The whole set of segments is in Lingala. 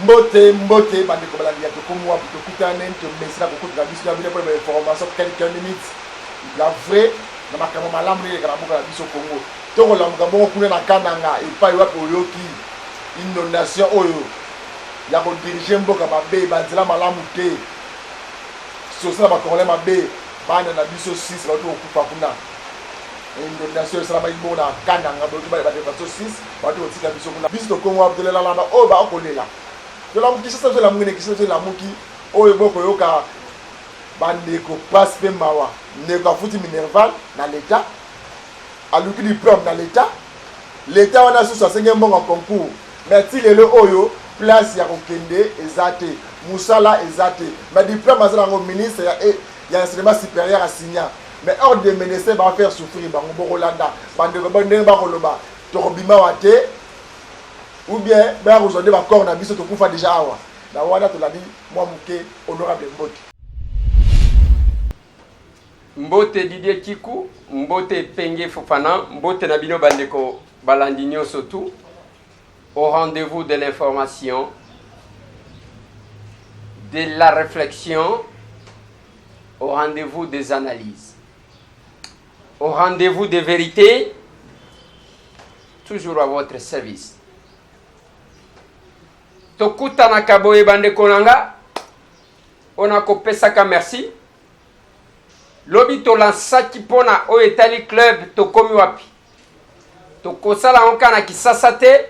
Mbote mbote bandeko balandi ya Tokomi Wapi, tokutani tomesana kokutana biso na bino mpo na bainformation quelques minutes la vraie na makambo malamu ndenge eleka na mboka na biso Congo. Tokolamuka bongo kuna na Kananga epai wapi oyoki inondation oyo ya kodirige mboka mabe, banzela malamu te, sosala ba Congolais mabe, bana na biso 6 bauti kokufa kuna. Inondation esalamaki bongo na Kananga, boyoki ba bandeko na biso 6 bauti kotika biso kuna. Biso tokongo wapi, tolelana na oyo bakolela. Tolamuki Kinshasa, biso elamuki na Kinshasa, biso elamuki oyo bokoyoka bandeko pasi mpe mawa. Ndeko afuti minerval na leta, aluki diplome na leta, leta wana susu asenge mbongo ya concours, mais ti lelo oyo place ya kokende eza te, mosala eza te, mais diplome aza nango ministre ya, e, ya enseignement supérieur asigna, mais ordre de médecin ba faire souffrir bango. Bokolanda bandeko ndenge bakoloba tokobima wa te, ou bien baya kozwa nde bacor na biso, tokufa deja awa na wana. Tolandi mwa moke honorable Mbote. Mbote Didier Kiku, mbote Penge Fofana, mbote na bino bandeko balandi nyonso tout au rendez-vous de l'information, de la réflexion, au rendez-vous des analyses, au rendez-vous des vérités, toujours à votre service. Tokutanaka boye bandeko na nga, oyo nakopesaka merci. Lobi tolansaki mpona oyo etali club Tokomi Wapi. Tokosala yango kaka na Kisasa te,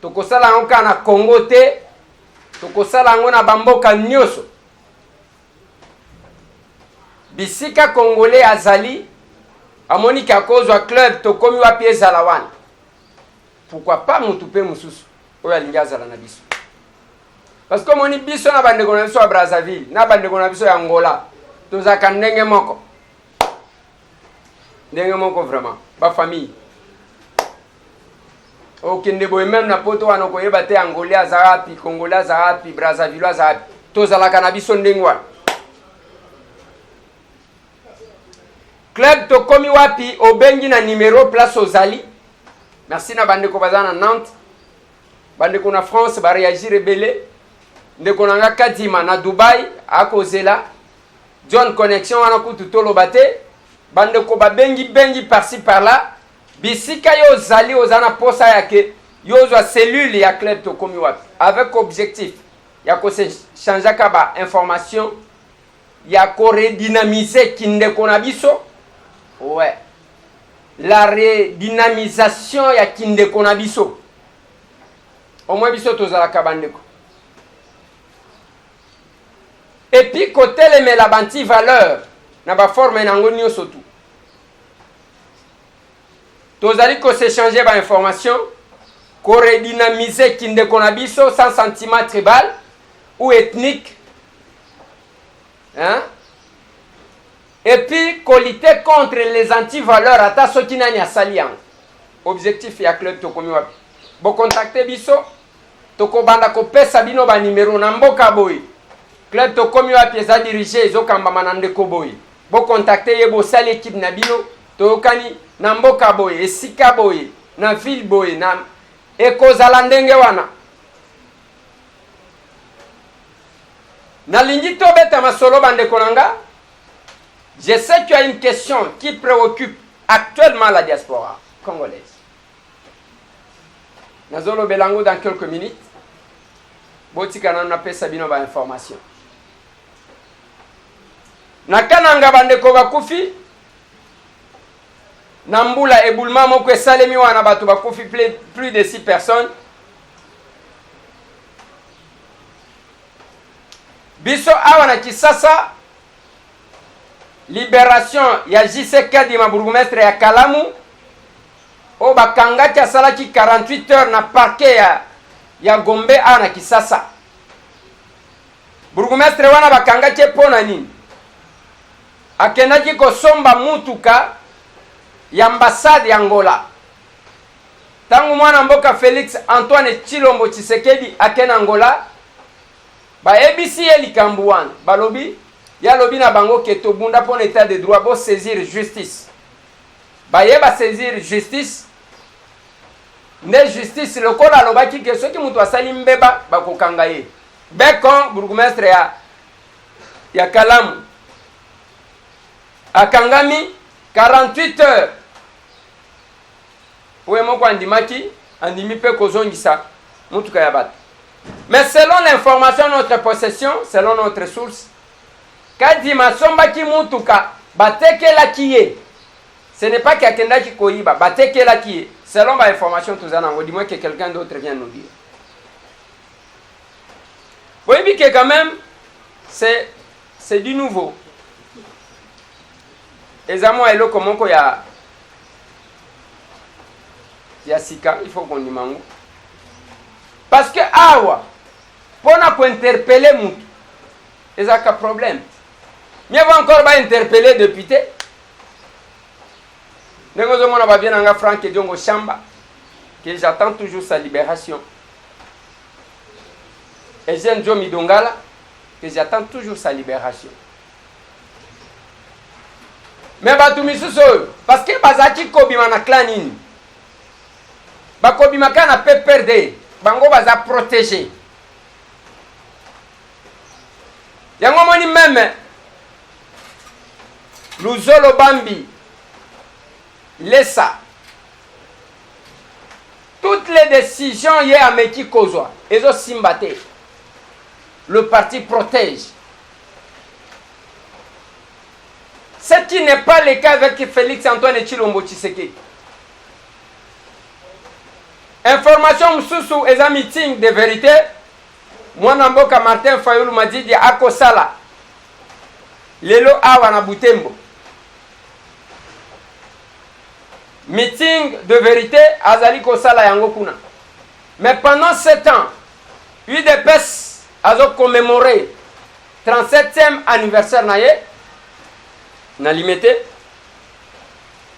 tokosala yango kaka na Congo te, tokosala yango na bamboka nyonso bisika Congolais azali, amoni ke akozwa club Tokomi Wapi ezala wana. Pourquoi pas motu mpe mosusu oyo alingi azala na biso, parce que omoni biso na bandeko na biso ya Brazzaville na bandeko na biso ya Angola tozalaka ndenge moko, ndenge moko vraiment, bafamille. Okende boye meme na poto wana, okoyeba te Angolais aza wapi, Congolais aza wapi, Brazzaville aza wapi. Tozalaka na biso ndenge wana. Club Tokomi Wapi, obengi na numero place ozali. Merci na bandeko baza na Nantes, bandeko na France baréagir ebele. Ndeko na nga Kadima na Dubai akozela John Connexion wana kutu toloba te. Bandeko babengi bengi par-ci par-là, bisika yo ozali, oza na posa ya ke yo ozwa cellule ya club Tokomi Wapi avec objectif ya kosechangeaka ba information, ya koredynamiser kindeko na biso. Ouais, la redynamisation ya kindeko na biso. Au moins biso tozalaka bandeko, et puis kotelemela banti-valeur na baforme na yango nyonso. Tu tozali kosechange bainformation, koredynamiser kindeko na biso sans sentiment tribal ou ethnique, hein? Et puis kolutter contre les antivaleurs, ata soki nani asali yango. Objectif ya club Tokomi Wapi, bocontacte biso, tokobanda kopesa bino banimero na mboka boye. Club Tokomi Wapi eza dirige, ezokambama na ndeko boye, bocontacte ye, bosali équipe na bino, toyokani na mboka boye, esika boye, na ville boye, na ekozala ndenge wana. Nalingi tobeta masolo bandeko na nga. Je sais qu'il y a une question qui préoccupe actuellement la diaspora congolaise. Nazolobela yango dans quelques minutes. Botika nano napesa bino bainformation. Na Kananga bandeko bakufi na mbula, éboulement moko esalemi wana, bato bakufi, plus de 6 personnes. Biso awa na Kisasa, libération ya JC Kadima, bourgmestre ya Kalamu oyo bakangaki, asalaki 48 heures na parquet ya Gombe awa na Kisasa. Bourgmestre wana bakangaki ye mpo na nini? Akendaki kosomba mutuka ya ambassade ya Angola. Ntango mwana mboka Félix Antoine Tshilombo Tshisekedi ake na Angola, bayebisi ye likambo wana. Balobi, ye alobi na bango ke tobunda mpo na état de droit, bosaisir justice. Baye basaisir justice. Nde justice lokola alobaki ke soki moto asali mbeba bakokanga ye. Becon bourgmestre ya ya Kalamu akangami 48 heures po ye moko andimaki andimi mpe kozongisa motuka ya bato. Mais selon l'information notre possession, selon notre source, Kadima asombaki motuka batekelaki ye. Ce n'est pas que akendaki koyiba, batekelaki ye. Selon ba information toza nango, du moins que quelqu'un d'autre vient nous dire. Boyebi que quand même c'est c'est du nouveau. Eza mwa eloko moko ya ya sika, il faut kondima yango. Parce que awa pona ko interpeller mutu ezalaka problème. Mieux vaut encore ba interpeller député ndenge ozomona bavie na nga Frank Diongo Shamba que j'attends toujours sa libération. Eugène Diomi Dongala que j'attends toujours sa libération. Mais bato misusu oyo parce que bazalaki kobima na clan nini bakobima kaka na PPRD bango baza protege yango omoni meme Luzolo Bambi Lesa toutes les décisions ye ameki kozwa ezosimba te le parti protège ce qui n'est pas le cas avec Félix Antoine Tshilombo Tshisekedi information mosusu eza meeting de vérité mwana mboka Martin Fayulu Madidi akosala lelo awa na Butembo meeting de vérité azali kosala yango kuna mais pendant ce temps UDPS azo commémorer 37e anniversaire na ye na Limete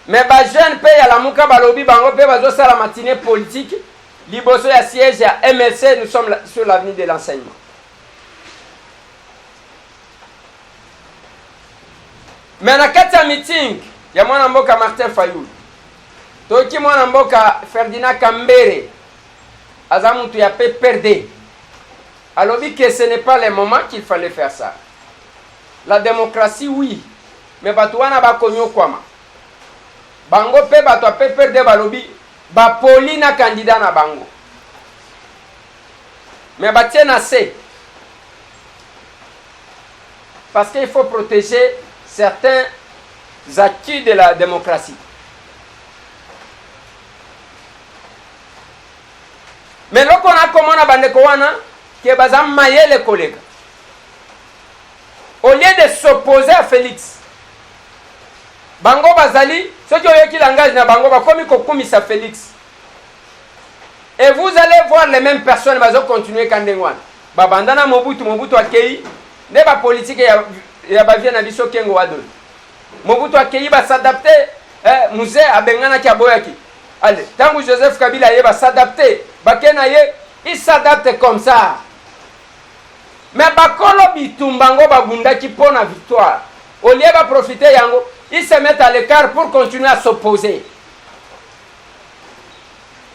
mais ba jeune mpe ya Lamuka balobi bango mpe bazosala matinée politique liboso ya siège ya MLC. Nous sommes sur l'avenue de l'enseignement. Mais na kati ya meeting ya mwana mboka Martin Fayulu toyoki mwana mboka Ferdinand Kambere aza mutu ya PPRD alobi que ce n'est pas le moment qu'il fallait faire ça. La démocratie oui, mais bato wana bakonyokwama bango mpe bato ya PPRD balobi bapoli na candidat na bango mais batie na se parce qu'il faut protéger certains acquis de la démocratie. Mais loko nakomona bandeko wana ke baza mayele koleka au lieu de s'opposer à Félix bango bazali soki oyoki langage na bango bakomi kokumisa Félix et vous allez voir les mêmes personnes bazo continuer ka ndenge wana babanda na Mobutu Mobutu akei nde ba politique ya, ya bavie na biso Kengo Wadoli Mobutu akei basadapte eh, Mzee abenganaki aboyaki ale ntango Joseph Kabila aye basadapte bake na ye il s'adapte comme ça mais bakolo bitumba ngo babundaki mpo na victoire au lieu baprofite yango ils se mettent à l'écart pour continuer à s'opposer.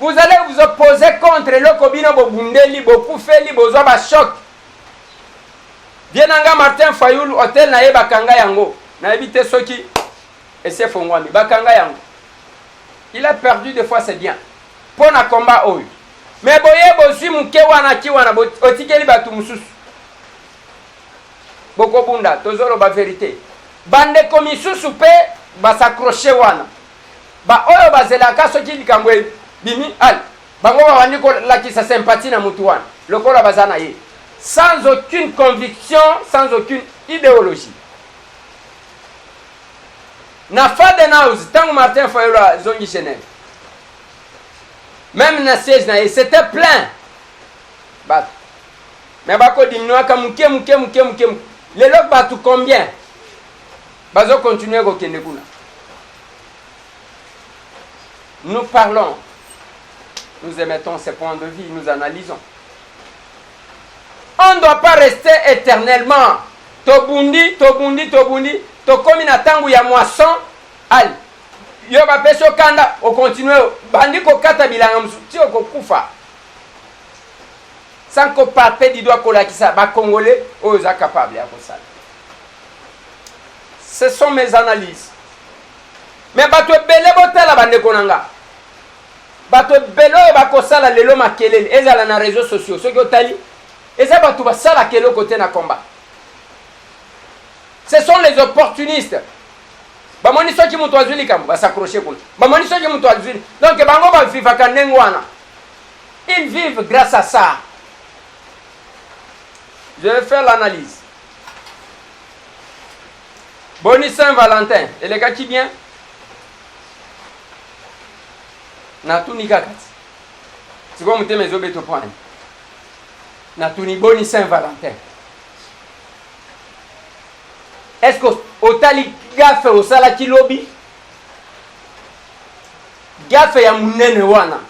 Vous allez vous opposer contre eloko bino bobundeli bokufeli bozwa ba choc. Bien nanga Martin Fayulu hotel na ye bakanga yango nayebi te soki esi efongwami bakanga yango. Il a perdu des fois c'est bien mpo na combat oyo mais boye bozwi moke wana ki wana otikeli bato mosusu bokobunda tozoloba verite bandeko misusu mpe basakroche wana Ba oyo bazelaka soki likambo ebimi ale bango babandi kolakisa sympathie na mutu wana lokola baza na ye sans aucune conviction, sans aucune idéologie. Na Fadenhouse ntango Martin Fayulu azongi Genève, même na siège na ye c'était plein bato, mais bakodiminuaka moke moke moke moke moke. Lelo bato combien bazo continuer kokende kuna? Nous parlons, nous émettons ces points de vue, nous analysons. On ne doit pas rester éternellement. Tobundi, tobundi, tobundi, tokomi na tangu ya moisson, allez. Yo bapesi yo kanda, okontinue, bandi kokata bilanga mosusu ti okokufa sans ko palper du doigt kolakisa ba congolais oyo oza capable ya kosala. Ce sont mes analyses. Mais bato ebele botala bandeko na nga, bato ebele oyo bakosala lelo makelele ezala na réseaux sociaux, soki otali eza bato basalaka eloko te na combat. Ce sont les opportunistes. Bamoni soki moto azwi likambo basacroche kuna, bamoni soki moto azwi, donc bango bavivaka ndenge wana. Ils vivent grâce à ça. Je vais faire l'analyse. Boni Saint-Valentin, elekaki bien? Natuni kaka ti. Sikoyo motema ezobeta mpo nini? Natuni boni Saint-Valentin. Est-ce que otali gaffe osalaki lobi? Gaffe ya munene wana.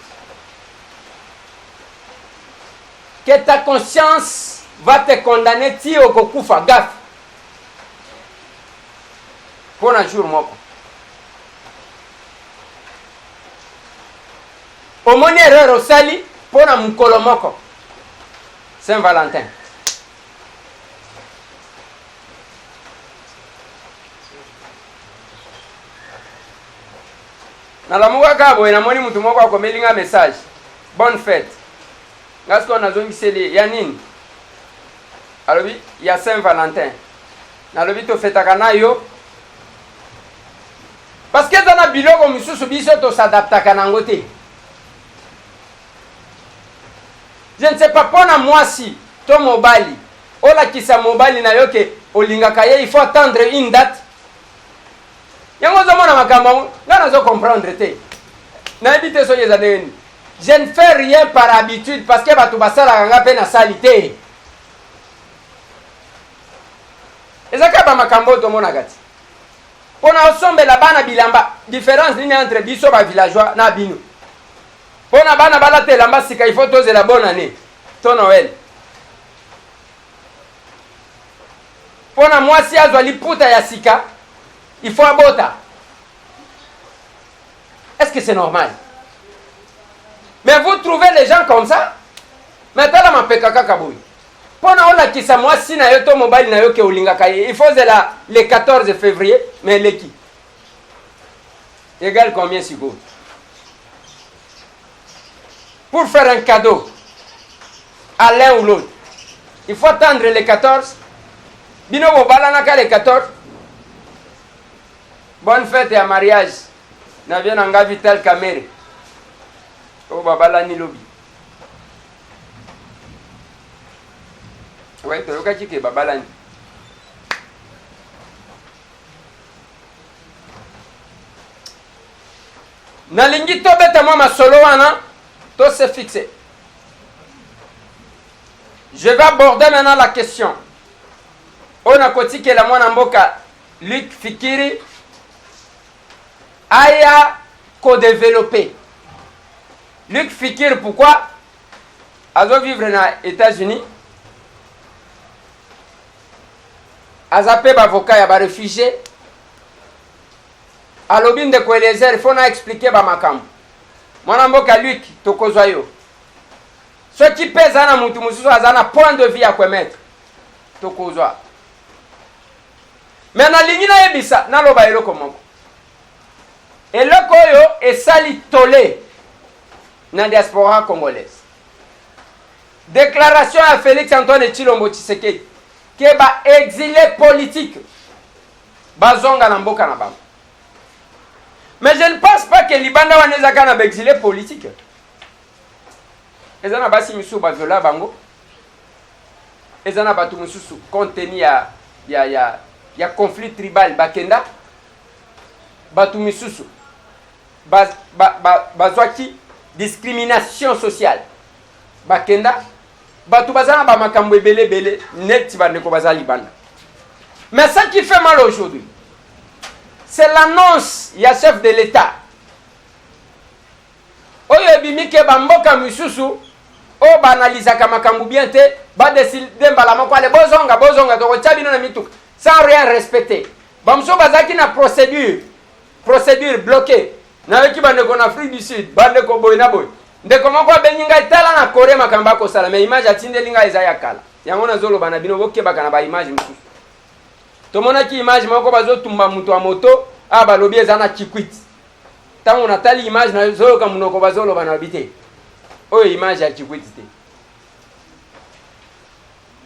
Que ta conscience va te condamner ti okokufa gaffe. Mpo na jour moko. Omoni erreur osali mpo na mokolo moko. Saint Valentin. Nalamuka kaka boye namoni mutu moko akomeli nga message bonne fete nga sikoyo nazongiseli ye ya nini alobi ya saint valentin nalobi tofetaka na yo parce que eza na biloko mosusu biso tosadaptaka na yango te. Je ne sais pas pona mwasi to mobali olakisa mobali na yo ke olingaka ye il faut attendre une date. Yango ozomona makambo yango nga nazo comprendre te, nayebi te soki eza ndenge nini. Je ne fais rien par habitude parce que bato basalaka nga mpe nasali te. Eza kaka bamakambo oyo tomonaka ti mpona osombela bana bilamba. Différence nini entre biso ba villageois na bino? Mpona bana balata elamba sika il faut tozela bonne année to Noël. Mpona mwasi azwa liputa ya sika il faut abota. Est-ce que c'est normal? Mais vous trouvez les gens comme ça? Mais tala mapeka kaka boye. Mpona olakisa mwasi na yo to mobali na yo ke olingaka ye il faut zela le 14 février, mais eleki égal combien sikoyo? Pour faire un cadeau à l'un ou l'autre, il faut attendre le 14. Bino bobalanaka le 14. Bonne fête ya mariage na vie na nga Vital Kamerhe oyo babalani lobi. Ouais, toyokaki ke babalani. Nalingi tobeta mwa masolo wana to se fixer. Je vais aborder maintenant la question oyo nakotikela mwana mboka Luc Fikiri aya kodeveloppe. Luc Fikiri pourquoi azo vivre na États-Unis, aza pe bavocat ya barefugie. Alobi ndeko Eliezer faut na expliquer ba makambo. Mwana mboka Luc tokozwa yo. Soki pe eza na mutu mosusu aza na point de vue ya koemettre tokozwa. Mais nalingi nayebisa naloba eloko moko. Eloko oyo esali tole na diaspora congolaise. Déclaration ya Félix Antoine Tshilombo Tshisekedi ke ba exilés politiques bazonga na mboka na bango. Mais je ne pense pas que libanda wana eza kaka na ba exilés politiques. Eza na basi misusu ba viola bango. Eza na bato mosusu compte tenu ya ya ya ya conflit tribal bakenda. Bato misusu bazwaki ba, ba, ba discrimination sociale bakenda. Bato baza na ba makambo ebele ebele neti bandeko baza libanda. Mais ce qui fait mal aujourd'hui, c'est l'annonce ya chef de l'État oyo ebimi ke bamboka misusu oyo baanalizaka makambo bien te badeside mbala moko ale bozonga bozonga tokotia bino na mituka sans rien respecter. Bamosusu bazalaki na procédure. Procédure bloquée. Nayoki bandeko na Afrique du Sud, bandeko boye na boye. Ndeko moko abengi ngai tala na Corée makambo akosala, mais image atindeli ngai eza ya kala. Yango nazoloba na bino bokebaka na ba image mosusu. Tomonaki image moko bazotumba moto ya moto, awa balobi eza na Kikwit. Ntango natali image nazoyoka monoko bazoloba na lobi te. Oyo image ya Kikwit te.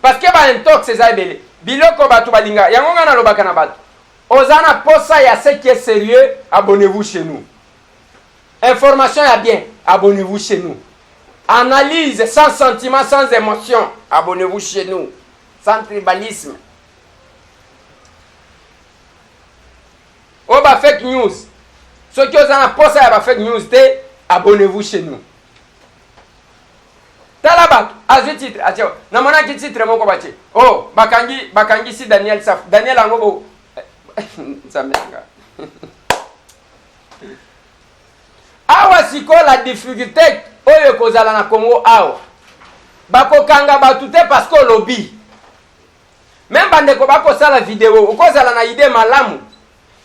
Parce que ba intox eza ebele. Biloko bato balinga. Yango ngai nalobaka na bato. Oza na posa ya ce qui est sérieux, abonnez-vous chez nous. Information ya bien, abonnez-vous chez nous. Analyse sans sentiment, sans émotion, abonnez-vous chez nous. Sans tribalisme. Oyo ba fake news. Soki oza na posa ya ba fake news te, abonnez-vous chez nous. Tala bato azwi titre atie namonaki titre moko batie oh bakangi bakangisi Daniel Saf Daniel yango bo nzambe nga awa sikoyo la difficulté oyo ekozala na Congo awa bakokanga bato te parce que olobi meme bandeko bakosala video okozala na idée malamu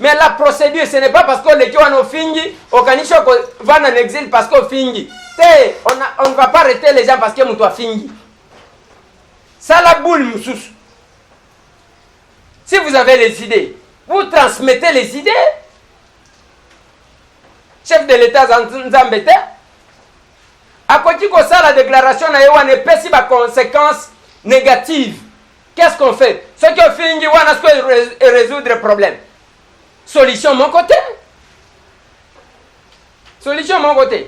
Mais la procédure, ce n'est pas parce que oleki wana ofingi, okanisi okovanda na exil parce que ofingi. Te, on, a, on ne va pas arrêter les gens parce que moto afingi. Sala boule mosusu. Si vous avez les idées, vous transmettez les idées. Chef de l'État nzambe te akoki kosala déclaration na ye wana epesi ba conséquences négatives. Qu'est-ce qu'on fait? Soki ofingi wana sikoyo résoudre problème. Solution moko te. Solution moko te.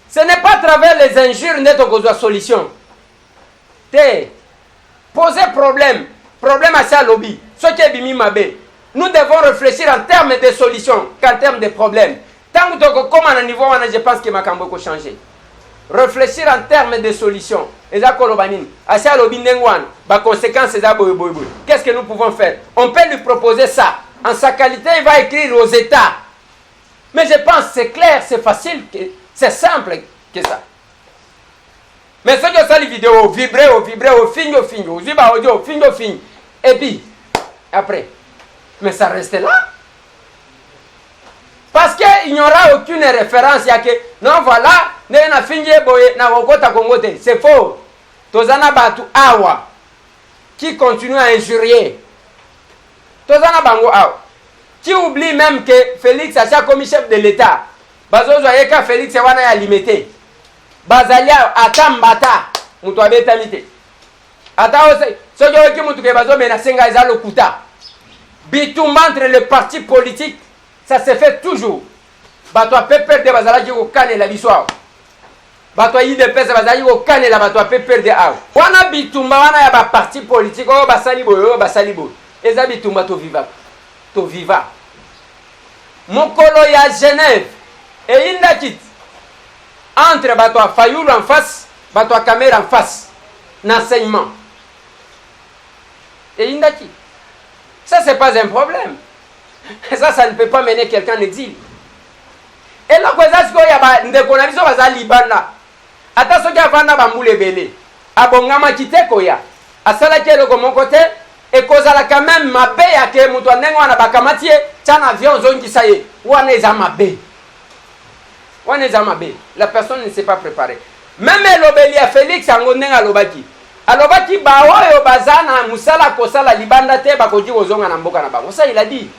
Ce n'est pas à travers les injures nde tokozwa solution. Te. Poser problème. Problème asi alobi. Soki ebimi mabe. Nous devons réfléchir en termes de solution qu'en termes de problème. Tango tokokoma na niveau wana, je pense que makambo eko changer. Réfléchir en termes de solution. Eza koloba nini? Asi alobi ndenge wana, ba conséquences eza boye boye boye. Qu'est-ce que nous pouvons faire? On peut lui proposer ça. En sa qualité, il va écrire aux États. Mais je pense c'est clair, c'est facile, c'est simple que ça. Mais soki osali video, vibre, vibre, ofingi, ofingi, ozwi ba audio, ofingi, ofingi. Et puis, après, mais ça reste là. Parce que il n'y aura aucune référence ya que non voilà ndenge nafingi ye boye nakokota Congo te. C'est faux. Toza na bato awa qui continue à injurier. Toza na bango awa. Qui oublie même que Félix asi akomi chef de l'État. Bazozwa ye ka Félix wana ya limete. Bazali awa ata mbata moto abetami te. Ata soki oyoki moto ke bazo menacer ngai eza lokuta. Bitumba entre les partis politiques ça se fait toujours. Bato ya PPRD bazalaki kokanela biso awa. Bato ya UDPS bazalaki kokanela bato ya PPRD awa. Wana bitumba wana ya ba partis politiques oyo basali boye oyo basali boye. Eza bitumba tovivaka. Toviva. Mokolo ya Genève eyindaki entre bato ya Fayulu en face, bato ya Kamerhe en face na enseignement. Eyindaki. Ça c'est pas un problème. Ça ça ne peut pas mener quelqu'un en exil. Eloko eza sikoyo ya bandeko na biso baza libanda. Ata soki avanda bambula ebele, abongamaki te koya. Asalaki eloko moko te, ekozala quand même mabe ya ke moto ya ndenge wana bakamati ye, tia na avion zongisa ye. Wana eza mabe. Wana eza mabe. La personne ne s'est pas préparée. Même elobeli ya Felix yango ndenge alobaki. Alobaki ba oyo baza na musala kosala libanda te bakoki kozonga na mboka na bango. Ça il a dit.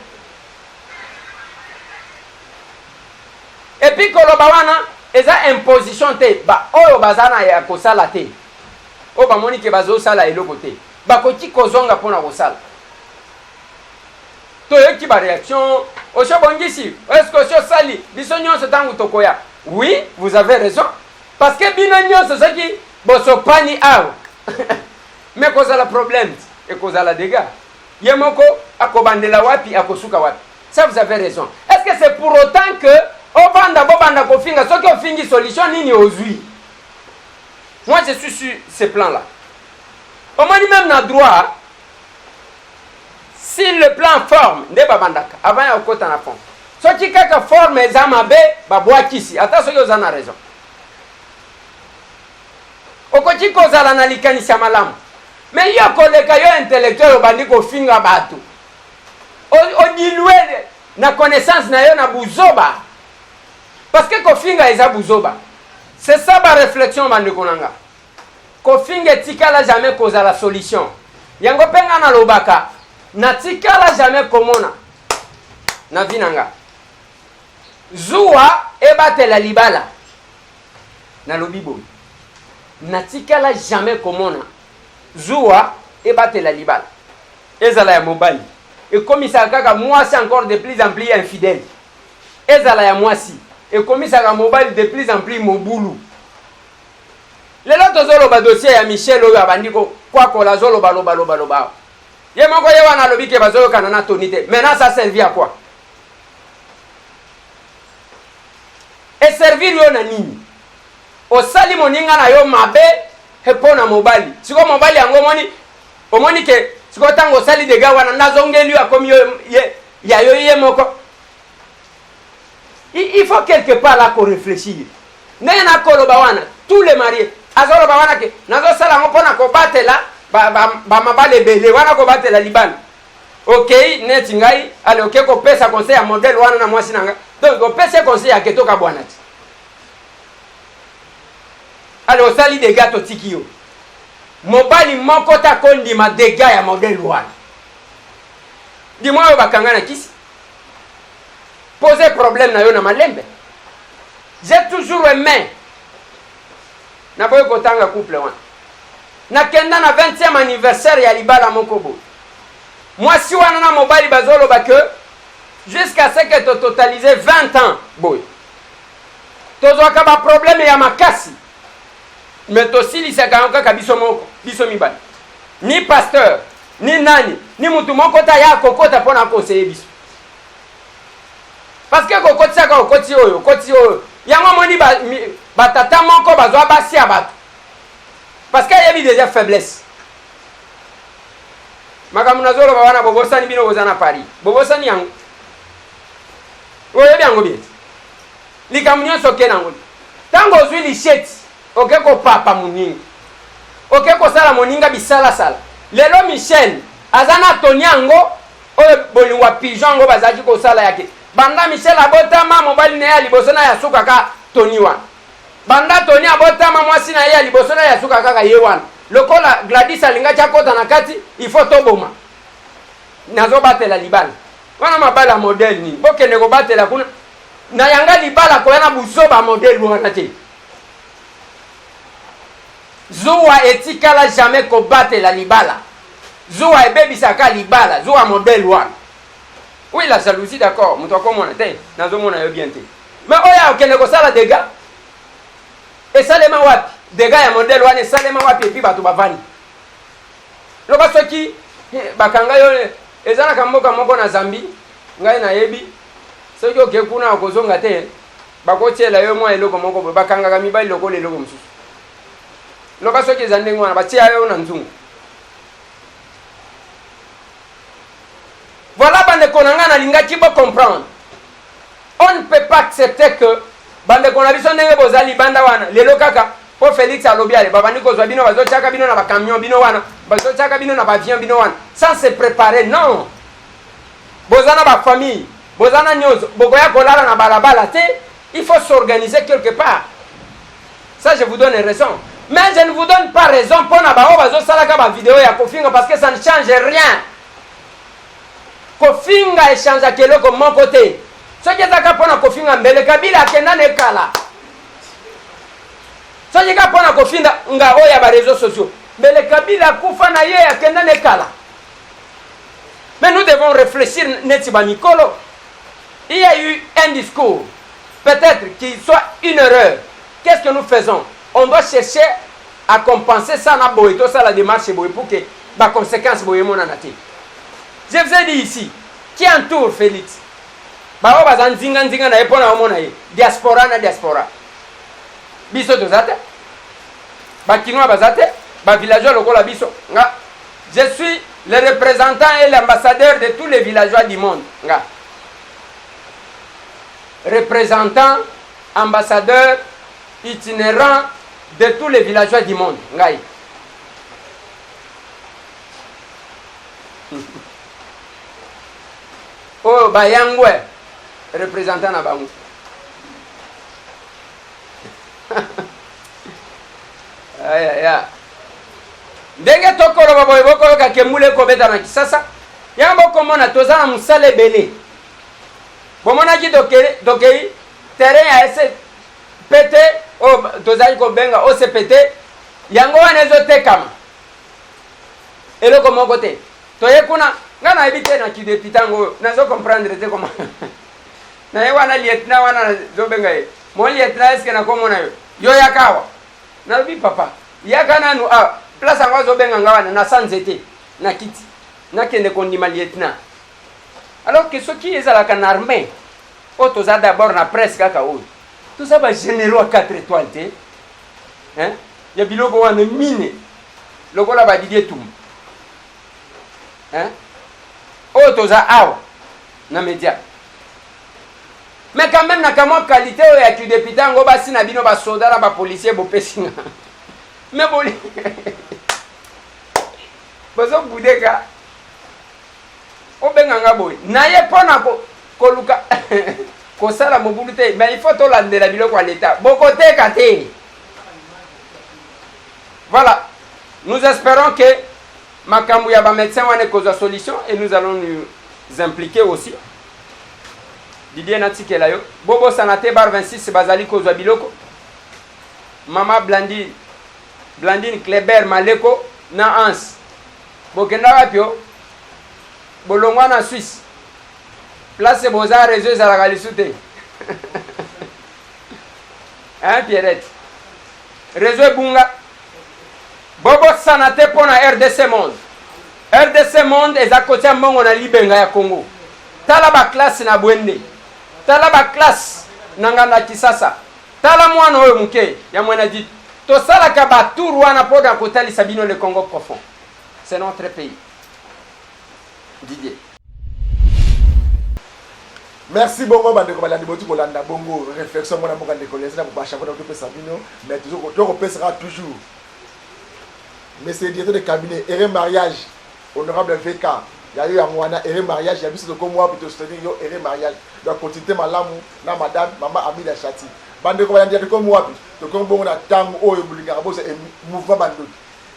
Et puis koloba wana eza imposition te ba oyo baza na ya kosala te. Oyo bamoni ke bazosala eloko te. Bakoki kozonga pona kosala. Toyoki ba reaction osi obongisi est-ce que osi osali biso nyonso tango tokoya. Oui, vous avez raison. Parce que bino nyonso soki bosopani awa mais kozala problème ekozala dégâts. Ye moko akobandela wapi akosuka wapi. Ça vous avez raison. Est-ce que c'est pour autant que obanda bobanda kofinga soki ofingi solution nini ozui? Moi je suis sur ce plan là. Omoni même na droit sur le plan forme nde babandaka avant ya kokota na fond. Soki kaka forme eza mabe babwakisi ata soki oza na raison. Okoki kozala na likanisi ya malamu mais yo koleka yo intellectuel obandi kofinga bato. Odilue na connaissance na yo na buzoba. Parce que kofinga eza buzoba. C'est ça ba réflexion bandeko na nga. Kofinga etikala jamais kozala solution. Yango pe nga nalobaka natikala jamais komona na vie na nga zuwa ebatela libala. Nalobi boye natikala jamais komona zuwa ebatela libala. Ezala ya mobali ekomisaka kaka mwasi encore de plus en plus infidèle. Ezala ya mwasi ekomisaka mobali de plus en plus mobulu. Lelo tozoloba dossier ya Michel oyo abandi ko kwakola azoloba loba loba loba awa. Ye moko ye wana alobi ke bazoyokana na Tony te. Maintenant ça servi à quoi? E servir yo na nini? Osali moninga na yo mabe mpo na mobali. Sikoyo mobali yango omoni omoni ke sikoyo ntango osali dega wana nazongeli yo akomi yo ye ya yo ye moko. Il faut quelque part là ko réfléchir. Ndenge nakoloba wana tous les mariés azoloba wana ke nazosala yango mpo na kobatela bamabala ba, ba ebele wana kobatela libala okei neti ngai ale oke kopesa conseil ya modèle wana na mwasi na ngai donc opesi ye conseil ya ke tokabwana ti ale osali dega totiki yo mobali moko te akondima dega ya modèle wana dimwa oyo bakanga na kisi pose problème na yo na malembe J'ai toujours aimé naboyi kotanga couple wana nakenda na 20e anniversaire ya libala moko boye mwasi wana na mobali bazoloba que jusqu'à ce que tototalise 20 ans boye tozwaka baproblème ya makasi me tosilisaka yango kaka biso moko biso mibale ni pasteur ni nani ni motu moko te aya kokota mpo na akonseye biso Parce que kokotisaka okoti oyo okoti oyo yango omoni batata ba moko bazwa basi ya bato parce que ayebi deja faiblesse makambo nazoloba wana bobosani bino boza na paris bobosani yango oyebi yango bien likambo nyonso oke nango ntango ozwi lisheti oke kopapa moninga oke kosala moninga bisalasala lelo michel aza na toni yango Oyo bolingo ya pigeon yango bazalaki kosala yake banda Michel abotama mobali na ye ya liboso na ya suka ka Tony wana banda Tony abotama mwasi na ye ya liboso na ya suka kaka ye wana lokola Gladys alingaki akota na kati il faut toboma nazobatela libala wana mabala modèle nini bokende kobatela kuna na yanga libala koya na buzoba modèle wana te Zuwa etikala jamais kobatela libala. Zuwa ebebisaka libala, zuwa modèle wana. Oui la jalousie d'accord, moto akomona te, nazomona yo bien te. Mais oyo akende kosala dégâts esalema wapi? Dégâts ya modèle wana esalema wapi epuis bato bavandi. Loba soki eh, bakanga yo eh, ezalaka mboka moko na Zambie, ngai nayebi soki oke kuna okozonga te Bakotiela yo mwa eloko moko boye, bakangaka mibali lokola eloko mosusu. Loba soki eza ndenge wana, batia yo na nzungu. Voilà bandeko na ngai nalingaki bo comprendre. On ne peut pas accepter que bandeko na biso ndenge boza libanda wana lelo kaka mpo Felix alobi ale babandi kozwa bino bazotiaka bino na bacamion bino wana bazotiaka bino na baavion bino wana sans se préparer non boza na ba famille boza na nionso bokoya kolala na balabala te il faut s'organiser quelque part ça je vous donne raison mais je ne vous donne pas raison mpo na baoyo bazosalaka bavideo ya kofinga parce que ça ne change rien kofinga echangeaka eloko moko te soki ezaka mpo na kofinga mbele kabila akenda na ekala soki kaka mpo na kofinga nga oyo ya bareseau sociaux mbele kabila akufa na ye akenda na ekala Mais nous devons réfléchir neti ba mikolo. Il y a eu un discours, peut-être qu'il soit une erreur. Qu'est-ce que nous faisons? On doit chercher à compenser ça na boye to ça la démarche boye pour que ba conséquences boye monana te. Je vous ai dit ici, qui entoure Félix? Ba oyo baza nzinga nzinga na ye pona omona ye diaspora na diaspora. Biso toza te. Ba kinois baza te, ba villageois lokola biso. Nga Je suis le représentant et l'ambassadeur de tous les villageois du monde. Nga. Représentant, ambassadeur, itinérant de tous les villageois du monde. Ngai. Oyo ba yangwe representant na bango. Ayaya. Ndenge tokoloba boye bokoyoka ke mbula ekobeta na Kisasa. Yango bokomona toza na mosala ebele. Bomonaki tokei terrain ya SPT oyo tozali kobenga OCPT yango wana ezotekama eloko moko te. Toye kuna nga nayebi te na kidepite yango oyo nazo comprendre te koma naye wana lieutenant wana nazobenga ye mon lieutenant eske nakomona yo yo yaka awa nalobi papa yaka nanu awa place yango azobenga nga wana na sa nzete na kiti nakende kondima lieutenant alors que soki ezalaka na armée oyo toza d'abord na presse kaka oyo toza ba généraux ya 4 étoiles te hein? ya biloko wana mine lokola ba Didier Tumba hein? Oyo toza awa na media mais quand même na kamwa qualité oyo ya kidepite yango basi na bino basoda na bapolisier bopesi nga mais boli bozobudeka obenga nga boye naye mpo na koluka kosala mobulu te mais il faut tolandela biloko ya leta bokoteka te. Voilà. Nous espérons que makambo ya ba médecins wana ekozwa solution et nous allons nous impliquer aussi. Didier natikela yo. Bobosana te bar 26 bazali kozwa biloko. Mama Blandine Blandine Kleber Maleko na Hans. Bokenda wapi yo? Bolongwa na Suisse. Place boza réseau ezalaka lisu te. Hein Pierrette? Réseau ebunga. Bobosana te mpo na RDC Monde. RDC Monde eza kotia mbongo na libenga ya Congo. Tala ba classe na Bwende. Tala ba classe na nganda Kisasa. Tala mwana oyo moke ya Mwena Dit. Tosalaka ba tour wana mpo na kotalisa bino le Congo profond. C'est notre pays. Didier. Merci bongo bandeko balandi boti kolanda bongo réflexion mwana mboka ndeko Eliezer na bobasha mpona topesa bino mais tokopesaka toujours monsieur directeur de cabinet ere mariage honorable VK ya yo yango wana ere mariage ya biso tokomi wapi tosoutenir yo ere mariage donc continuité malamu na madame mama Amida Chati bandeko balandi ya tokomi wapi tokomi bongo na ntango oyo bolingaka boza mouvement bandoki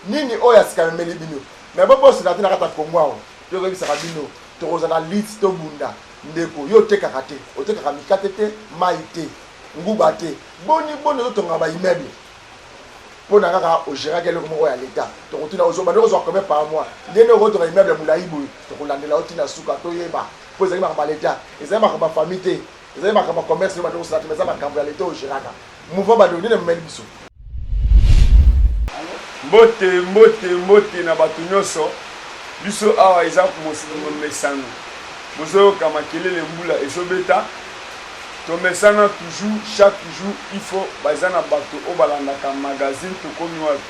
nini oyo ya sika memeli bino mais bobosana te na kati ya Congo awa tokoyebisaka bino Tokozala na lutte tobunda ndeko yo otekaka te otekaka mikate te mayi te nguba te boni boni ozotonga ba immeuble pona kaka ogeraki eloko moko ya l'etat tokotuna ozo bandi kozwa combien par mois ndenge okotonga immeuble molayi boye tokolandela yo tina suka toyeba po ezali makambo ya l'etat ezali makambo ya famille te ezali makambo ya commerce oyo bandi kosala te mais eza makambo ya l'etat ogeraka mouvement bando nini ememeli biso. Mbote mbote mbote na bato nyonso biso awa eza momesano bozoyoka makelele mbula ezobeta tomesana toujours chaque jour il faut baza na bato oyo balandaka magazine tokomi wapi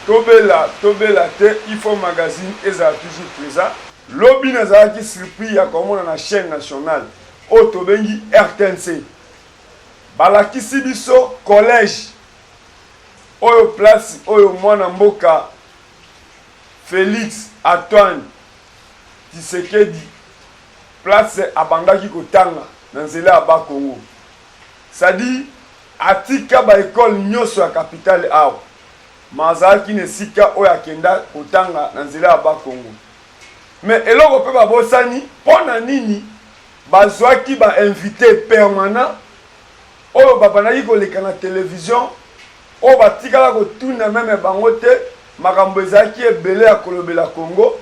tobela tobela te il faut magazine ezala toujours présent lobi nazalaki surpris ya komona na chaîne nationale oyo tobengi rtnc Balakisi biso collège oyo place oyo mwana mboka Felix Antoine Tshisekedi place abandaki kotanga na nzela ya Bas Congo. C'est-à-dire atika ba ecole nyoso ya capitale awa ma azalaki na esika oyo akenda kotanga na nzela ya Bas Congo. Mais eloko pe babosani mpo na nini Bazuaki ba invites permanents oyo babandaki koleka na television oyo batikala kotuna meme bango te makambo ezalaki ebele ya kolobela Congo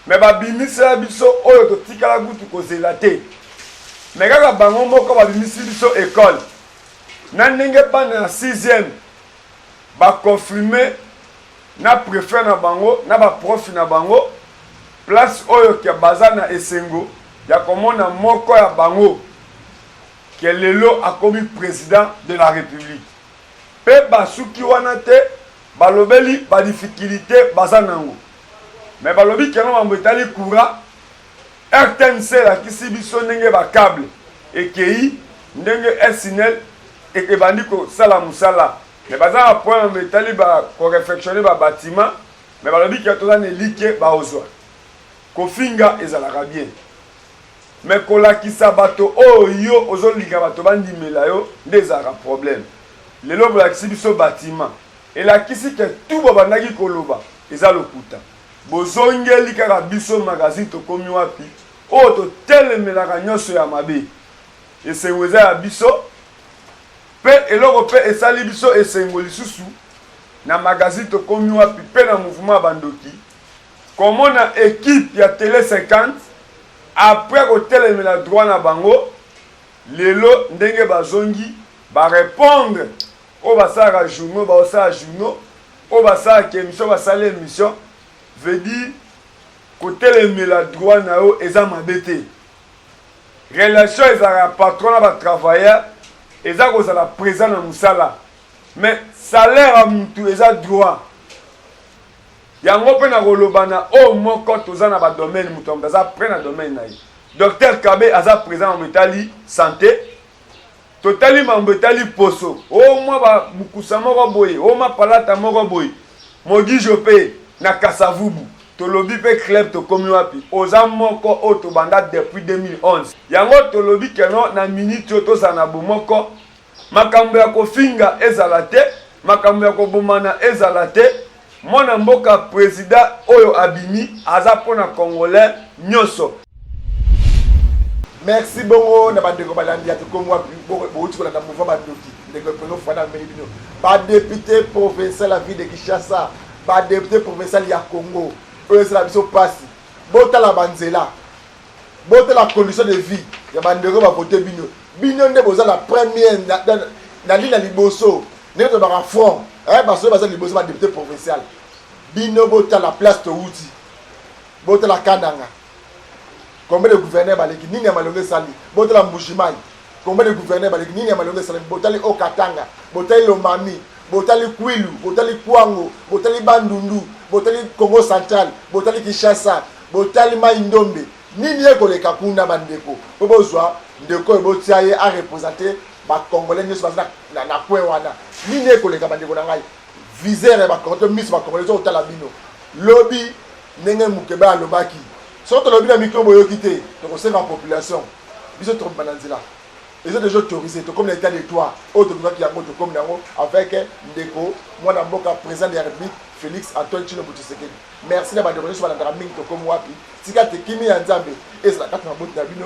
mais babimisela biso oyo totikala kutu kozela te mais kaka bango moko babimisi biso ecole na ndenge bana ya 6e ba confirme na prefet na bango na ba prof na bango place oyo ke baza na esengo ya komona moko ya bango ke lelo akomi president de la republique pe basuki wana te balobeli ba difficulite baza nango mais balobi keno mambo etali courant RTNC elakisi biso ndenge ba cable ekei ndenge SNEL ebandi kosala mosala mais baza na problème etali ba ko refectionner ba bâtiment mais balobi ke toza na elike baozwa kofinga ezalaka bien. Mais kolakisa bato oyo yo ozolinga bato bandimela yo nde ezalaka problème. Lelo bolakisi biso bâtiment, elakisi ke tu babandaki koloba eza lokuta. Bozongeli kaka biso magazine Tokomi Wapi oyo totelemelaka nyonso ya mabe. Esengo eza ya biso mpe eloko mpe esali biso esengo lisusu na magazine Tokomi Wapi mpe na mouvement ya bandoki, komona équipe ya Télé 50 après kotelemela droit na bango, lelo ndenge bazongi barépondre. Oyo basalaka journaux baosala journaux, oyo basalaka émission basala émission. Veut dire kotelemela droit na yo eza mabe te. Relation ezalaka ya patron na batravailleur, eza kozala présent na mosala, mais salaire ya mutu eza droit. Yango mpe na koloba na oyo moko, toza na badomaine, moto ya moto aza prêt na domaine na ye. Docteur Kabe aza présent na etali santé, totali mambo etali poso, o mwa bamukusa moko boye, o mwa palata moko boye. Mogijo mpe na Kasavubu, tolobi mpe club Tokomi Wapi oza moko oyo tobanda depuis 2011. Yango tolobi keno na minute oyo tozala na bomoko, makambo ya kofinga ezala te, makambo ya kobomana ezala te. Mwana mboka président oyo abimi aza mpona Congolais nyonso. Merci bongo na bandeko balandi ya Tokomi Wapi. Bouti kolanda mouvement bandoki, ndeko Epelo Fana ameli bino badéputé provincial ya ville de Kinshasa, badéputé provincial ya Congo. Oyo esala biso mpasi, botala banzela, botala condition de vie ya bandeko bavote bino. Bino nde boza la première na ligne ya liboso, ndenge tolobaka front, basoyo baza liboso, badéputé provincial. Bino botala place towuti, botala Kananga, combien de gouverneur baleki, nini ya malongo esali? Botala Mbujimai, combien de gouverneur baleki, nini ya malongo esalami? Botali Okatanga, botali Lomami, botali Kwilu, botali Kwango, botali Bandundu, botali Congo Central, botali Kinshasa, botali Mai Ndombe, nini ekoleka kuna? Bandeko, mpo bozwa ndeko oyo botia ye areprésente Bacongolais nyonso baza na coin wana, nini ekoleka? Bandeko na ngai, viseur ya Bacongolais to miso Bacongolais eza kotala bino. Lobi ndenge Mokeba alobaki, soki tolobi na micro boyoki te, tokosenga population. Biso tokobima na nzela, eza déjà autorisé. Tokomi na état de droit oyo tolukaki, yango tokomi na yango avec ndeko mwana mboka président de la République Félix Antoine Tshilombo Tshisekedi. Merci na bandeko nyonso balandaka mingi Tokomi Wapi. Tika te kimi ya Nzambe ezala kati na maboti na bino.